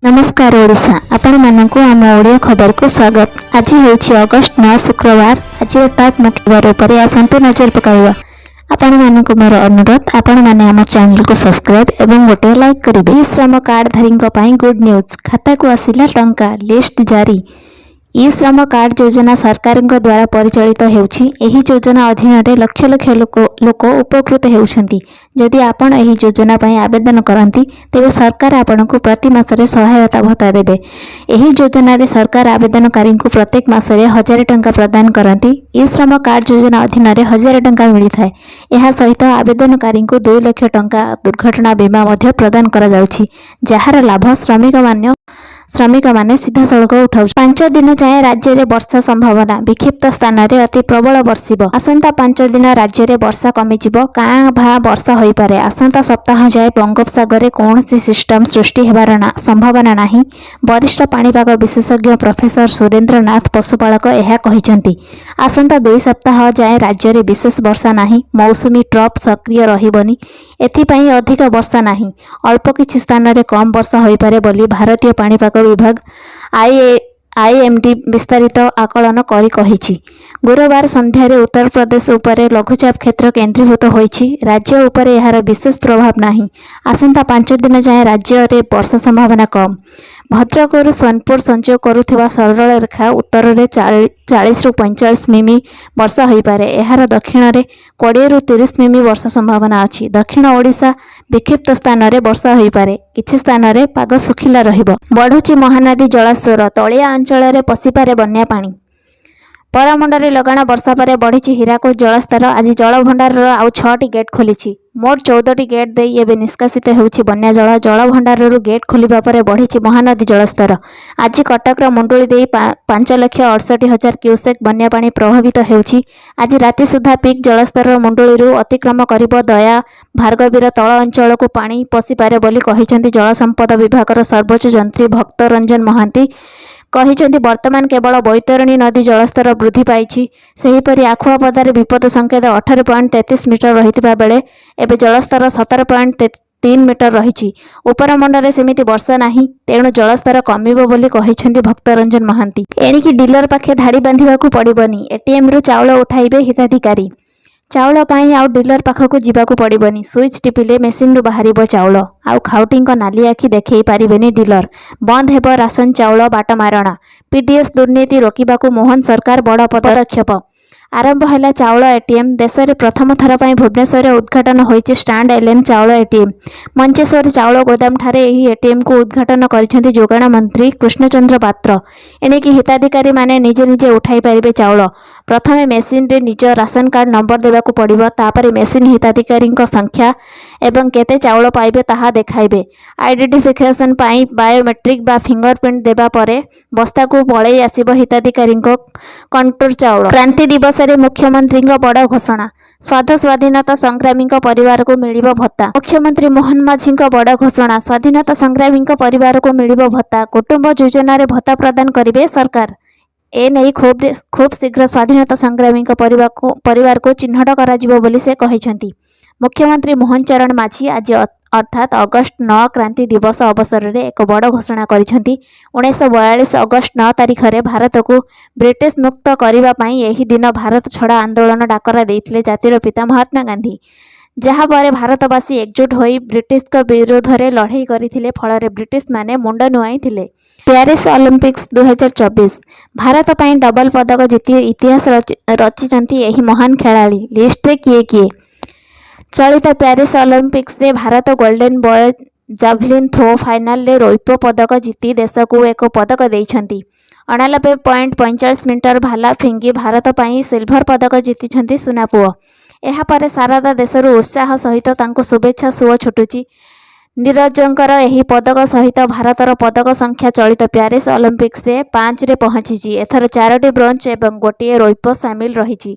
ନମସ୍କାର ଓଡ଼ିଶା, ଆପଣମାନଙ୍କୁ ଆମ ଓଡ଼ିଆ ଖବରକୁ ସ୍ୱାଗତ। ଆଜି ହେଉଛି ଅଗଷ୍ଟ 9, ଶୁକ୍ରବାର। ଆଜିର ଟପ୍ ମୁଖ୍ୟ ଖବର ଉପରେ ଆସନ୍ତୁ ନଜର ପକାଇବା। ଆପଣମାନଙ୍କୁ ମୋର ଅନୁରୋଧ, ଆପଣମାନେ ଆମ ଚ୍ୟାନେଲକୁ ସବସ୍କ୍ରାଇବ୍ ଏବଂ ଗୋଟିଏ ଲାଇକ୍ କରିବେ। ଇ ଶ୍ରମ କାର୍ଡଧାରୀଙ୍କ ପାଇଁ ଗୁଡ୍ ନ୍ୟୁଜ୍, ଖାତାକୁ ଆସିଲା ଟଙ୍କା, ଲିଷ୍ଟ ଜାରି। ଇ ଶ୍ରମ କାର୍ଡ ଯୋଜନା ସରକାରଙ୍କ ଦ୍ୱାରା ପରିଚାଳିତ ହେଉଛି। ଏହି ଯୋଜନା ଅଧୀନରେ ଲକ୍ଷ ଲକ୍ଷ ଲୋକ ଉପକୃତ ହେଉଛନ୍ତି। ଯଦି ଆପଣ ଏହି ଯୋଜନା ପାଇଁ ଆବେଦନ କରନ୍ତି, ତେବେ ସରକାର ଆପଣଙ୍କୁ ପ୍ରତି ମାସରେ ସହାୟତା ଭତ୍ତା ଦେବେ। ଏହି ଯୋଜନାରେ ସରକାର ଆବେଦନକାରୀଙ୍କୁ ପ୍ରତ୍ୟେକ ମାସରେ 1000 ଟଙ୍କା ପ୍ରଦାନ କରନ୍ତି। ଇ ଶ୍ରମ କାର୍ଡ ଯୋଜନା ଅଧୀନରେ 1000 ଟଙ୍କା ମିଳିଥାଏ। ଏହା ସହିତ ଆବେଦନକାରୀଙ୍କୁ 2 ଲକ୍ଷ ଟଙ୍କା ଦୁର୍ଘଟଣା ବୀମା ମଧ୍ୟ ପ୍ରଦାନ କରାଯାଉଛି, ଯାହାର ଲାଭ ଶ୍ରମିକମାନେ ସିଧାସଳଖ ଉଠାଉଛନ୍ତି। 5 ଦିନ ଯାଏଁ ରାଜ୍ୟରେ ବର୍ଷା ସମ୍ଭାବନା, ବିକ୍ଷିପ୍ତ ସ୍ଥାନରେ ଅତି ପ୍ରବଳ ବର୍ଷିବ। ଆସନ୍ତା 5 ଦିନ ରାଜ୍ୟରେ ବର୍ଷା କମିଯିବ। କାଁ ଭାଁ ବର୍ଷା ହୋଇପାରେ। ଆସନ୍ତା ସପ୍ତାହ ଯାଏଁ ବଙ୍ଗୋପସାଗରରେ କୌଣସି ସିଷ୍ଟମ ସୃଷ୍ଟି ହେବାର ସମ୍ଭାବନା ନାହିଁ। ବରିଷ୍ଠ ପାଣିପାଗ ବିଶେଷଜ୍ଞ ପ୍ରଫେସର ସୁରେନ୍ଦ୍ର ନାଥ ପଶୁପାଳକ ଏହା କହିଛନ୍ତି। ଆସନ୍ତା 2 ସପ୍ତାହ ଯାଏଁ ରାଜ୍ୟରେ ବିଶେଷ ବର୍ଷା ନାହିଁ। ମୌସୁମୀ ଟ୍ରଫ୍ ସକ୍ରିୟ ରହିବନି। ଏଥିପାଇଁ ଅଧିକ ବର୍ଷା ନାହିଁ। ଅଳ୍ପ କିଛି ସ୍ଥାନରେ କମ୍ ବର୍ଷା ହୋଇପାରେ ବୋଲି ଭାରତୀୟ ପାଣିପାଗ ବିଭାଗ ଆଇଏମଡି ବିସ୍ତାରିତ ଆକଳନ କରି କହିଛି। ଗୁରୁବାର ସନ୍ଧ୍ୟାରେ ଉତ୍ତରପ୍ରଦେଶ ଉପରେ ଲଘୁଚାପ କ୍ଷେତ୍ର କେନ୍ଦ୍ରୀଭୂତ ହୋଇଛି। ରାଜ୍ୟ ଉପରେ ଏହାର ବିଶେଷ ପ୍ରଭାବ ନାହିଁ। ଆସନ୍ତା 5 ଦିନ ଯାଏଁ ରାଜ୍ୟରେ ବର୍ଷା ସମ୍ଭାବନା କମ୍। ଭଦ୍ରକରୁ ସୋନପୁର ସଂଯୋଗ କରୁଥିବା ସରଳ ରେଖା ଉତ୍ତରରେ 40ରୁ 45 ମିମି ବର୍ଷା ହୋଇପାରେ। ଏହାର ଦକ୍ଷିଣରେ 20ରୁ 30 ମିମି ବର୍ଷା ସମ୍ଭାବନା ଅଛି। ଦକ୍ଷିଣ ଓଡ଼ିଶା ବିକ୍ଷିପ୍ତ ସ୍ଥାନରେ ବର୍ଷା ହୋଇପାରେ। କିଛି ସ୍ଥାନରେ ପାଗ ଶୁଖିଲା ରହିବ। ବଢୁଛି ମହାନଦୀ ଜଳସ୍ତର, ତଳିଆ ଅଞ୍ଚଳରେ ପଶିପାରେ ବନ୍ୟା ପାଣି। ପରମୁଣ୍ଡରେ ଲଗାଣ ବର୍ଷା ପରେ ବଢ଼ିଛି ହୀରାକୁଦ ଜଳସ୍ତର। ଆଜି ଜଳଭଣ୍ଡାରର ଆଉ ଛଅଟି ଗେଟ୍ ଖୋଲିଛି। ମୋଟ 14ଟି ଗେଟ୍ ଦେଇ ଏବେ ନିଷ୍କାସିତ ହେଉଛି ବନ୍ୟା ଜଳ। ଜଳଭଣ୍ଡାରରୁ ଗେଟ୍ ଖୋଲିବା ପରେ ବଢ଼ିଛି ମହାନଦୀ ଜଳସ୍ତର। ଆଜି କଟକର ମୁଣ୍ଡୁଳି ଦେଇ 5,68,000 କ୍ୟୁସେକ୍ ବନ୍ୟା ପାଣି ପ୍ରବାହିତ ହେଉଛି। ଆଜି ରାତି ସୁଦ୍ଧା ପିକ୍ ଜଳସ୍ତର ମୁଣ୍ଡୁଳିରୁ ଅତିକ୍ରମ କରିବ। ଦୟା ଭାର୍ଗବୀର ତଳ ଅଞ୍ଚଳକୁ ପାଣି ପଶିପାରେ ବୋଲି କହିଛନ୍ତି ଜଳସମ୍ପଦ ବିଭାଗର ସର୍ବୋଚ୍ଚ ଯନ୍ତ୍ରୀ ଭକ୍ତ ରଞ୍ଜନ ମହାନ୍ତି। କହିଛନ୍ତି, ବର୍ତ୍ତମାନ କେବଳ ବୈତରଣୀ ନଦୀ ଜଳସ୍ତର ବୃଦ୍ଧି ପାଇଛି। ସେହିପରି ଆଖୁଆପଦାରେ ବିପଦ ସଂକେତ 18.33 ମିଟର ରହିଥିବା ବେଳେ ଏବେ ଜଳସ୍ତର 17.3 ମିଟର ରହିଛି। ଉପରମୁଣ୍ଡରେ ସେମିତି ବର୍ଷା ନାହିଁ, ତେଣୁ ଜଳସ୍ତର କମିବ ବୋଲି କହିଛନ୍ତି ଭକ୍ତରଞ୍ଜନ ମହାନ୍ତି। ଏଣିକି ଡିଲର ପାଖେ ଧାଡ଼ି ବାନ୍ଧିବାକୁ ପଡ଼ିବନି, ଏଟିଏମ୍ରୁ ଚାଉଳ ଉଠାଇବେ ହିତାଧିକାରୀ। ଚାଉଳ ପାଇଁ ଆଉ ଡିଲର ପାଖକୁ ଯିବାକୁ ପଡ଼ିବନି। ସୁଇଚ୍ ଟିପିଲେ ମେସିନରୁ ବାହାରିବ ଚାଉଳ। ଆଉ ଖାଉଟିଙ୍କ ନାଲି ଆଖି ଦେଖେଇ ପାରିବେନି ଡିଲର। ବନ୍ଦ ହେବ ରାସନ ଚାଉଳ ବାଟମାରଣା। ପିଡିଏସ୍ ଦୁର୍ନୀତି ରୋକିବାକୁ ମୋହନ ସରକାର ବଡ଼ ପଦକ୍ଷେପ। ଆରମ୍ଭ ହେଲା ଚାଉଳ ଏଟିଏମ୍। ଦେଶରେ ପ୍ରଥମ ଥର ପାଇଁ ଭୁବନେଶ୍ୱରରେ ଉଦ୍ଘାଟନ ହୋଇଛି ଷ୍ଟାଣ୍ଡ ଏଲୋନ୍ ଚାଉଳ ଏଟିଏମ୍। ମଞ୍ଚେଶ୍ୱର ଚାଉଳ ଗୋଦାମଠାରେ ଏହି ଏଟିଏମ୍କୁ ଉଦ୍ଘାଟନ କରିଛନ୍ତି ଯୋଗାଣ ମନ୍ତ୍ରୀ କୃଷ୍ଣଚନ୍ଦ୍ର ପାତ୍ର। ଏଣିକି ହିତାଧିକାରୀମାନେ ନିଜେ ନିଜେ ଉଠାଇ ପାରିବେ ଚାଉଳ। ପ୍ରଥମେ ମେସିନରେ ନିଜ ରାସନ କାର୍ଡ ନମ୍ବର ଦେବାକୁ ପଡ଼ିବ। ତାପରେ ମେସିନ୍ ହିତାଧିକାରୀଙ୍କ ସଂଖ୍ୟା ଏବଂ କେତେ ଚାଉଳ ପାଇବେ ତାହା ଦେଖାଇବେ। ଆଇଡେଣ୍ଟିଫିକେସନ ପାଇଁ ବାୟୋମେଟ୍ରିକ୍ ବା ଫିଙ୍ଗରପ୍ରିଣ୍ଟ ଦେବା ପରେ ବସ୍ତାକୁ ପଳେଇ ଆସିବ ହିତାଧିକାରୀଙ୍କ କଣ୍ଟ୍ରୋଲ ଚାଉଳ। କ୍ରାନ୍ତି ଦିବସରେ ମୁଖ୍ୟମନ୍ତ୍ରୀଙ୍କ ବଡ଼ ଘୋଷଣା, ସ୍ୱାଧୀନତା ସଂଗ୍ରାମୀଙ୍କ ପରିବାରକୁ ମିଳିବ ଭତ୍ତା। ମୁଖ୍ୟମନ୍ତ୍ରୀ ମୋହନ ମାଝୀଙ୍କ ବଡ଼ ଘୋଷଣା, ସ୍ୱାଧୀନତା ସଂଗ୍ରାମୀଙ୍କ ପରିବାରକୁ ମିଳିବ ଭତ୍ତା। କୁଟୁମ୍ବ ଯୋଜନାରେ ଭତ୍ତା ପ୍ରଦାନ କରିବେ ସରକାର। ଏ ନେଇ ଖୁବ୍ ଖୁବ୍ ଶୀଘ୍ର ସ୍ୱାଧୀନତା ସଂଗ୍ରାମୀଙ୍କ ପରିବାରକୁ ଚିହ୍ନଟ କରାଯିବ ବୋଲି ସେ କହିଛନ୍ତି। ମୁଖ୍ୟମନ୍ତ୍ରୀ ମୋହନ ଚରଣ ମାଝୀ ଆଜି ଅର୍ଥାତ୍ ଅଗଷ୍ଟ 9 କ୍ରାନ୍ତି ଦିବସ ଅବସରରେ ଏକ ବଡ଼ ଘୋଷଣା କରିଛନ୍ତି। 1942 ଅଗଷ୍ଟ 9 ତାରିଖରେ ଭାରତକୁ ବ୍ରିଟିଶ ମୁକ୍ତ କରିବା ପାଇଁ ଏହି ଦିନ ଭାରତ ଛାଡ଼ ଆନ୍ଦୋଳନ ଡାକରା ଦେଇଥିଲେ ଜାତିର ପିତା ମହାତ୍ମା ଗାନ୍ଧୀ। ଯାହା ପରେ ଭାରତବାସୀ ଏକଜୁଟ ହୋଇ ବ୍ରିଟିଶଙ୍କ ବିରୋଧରେ ଲଢ଼େଇ କରିଥିଲେ। ଫଳରେ ବ୍ରିଟିଶମାନେ ମୁଣ୍ଡ ନୁଆଇଥିଲେ। ପ୍ୟାରିସ୍ ଅଲିମ୍ପିକ୍ସ 2024, ଭାରତ ପାଇଁ ଡବଲ ପଦକ ଜିତି ଇତିହାସ ରଚିଛନ୍ତି ଏହି ମହାନ ଖେଳାଳି। ଲିଷ୍ଟରେ କିଏ କିଏ? ଚଳିତ ପ୍ୟାରିସ୍ ଅଲିମ୍ପିକ୍ସରେ Bharat golden boy javelin throw ଫାଇନାଲରେ ରୌପ୍ୟ ପଦକ ଜିତି ଦେଶକୁ ଏକ ପଦକ ଦେଇଛନ୍ତି। 89.45 ମିଟର ଭାଲା ଫିଙ୍ଗି ଭାରତ ପାଇଁ ସିଲଭର ପଦକ ଜିତିଛନ୍ତି ସୁନାପୁଅ। ଏହାପରେ ସାରା ଦେଶରୁ ଉତ୍ସାହ ସହିତ ତାଙ୍କୁ ଶୁଭେଚ୍ଛା ସୁଅ ଛୁଟୁଛି। ନୀରଜଙ୍କର ଏହି ପଦକ ସହିତ ଭାରତର ପଦକ ସଂଖ୍ୟା ଚଳିତ ପ୍ୟାରିସ୍ ଅଲିମ୍ପିକ୍ସରେ ପାଞ୍ଚରେ ପହଞ୍ଚିଛି। ଏଥର ଚାରୋଟି ବ୍ରୋଞ୍ଜ ଏବଂ ଗୋଟିଏ ରୌପ୍ୟ ସାମିଲ ରହିଛି।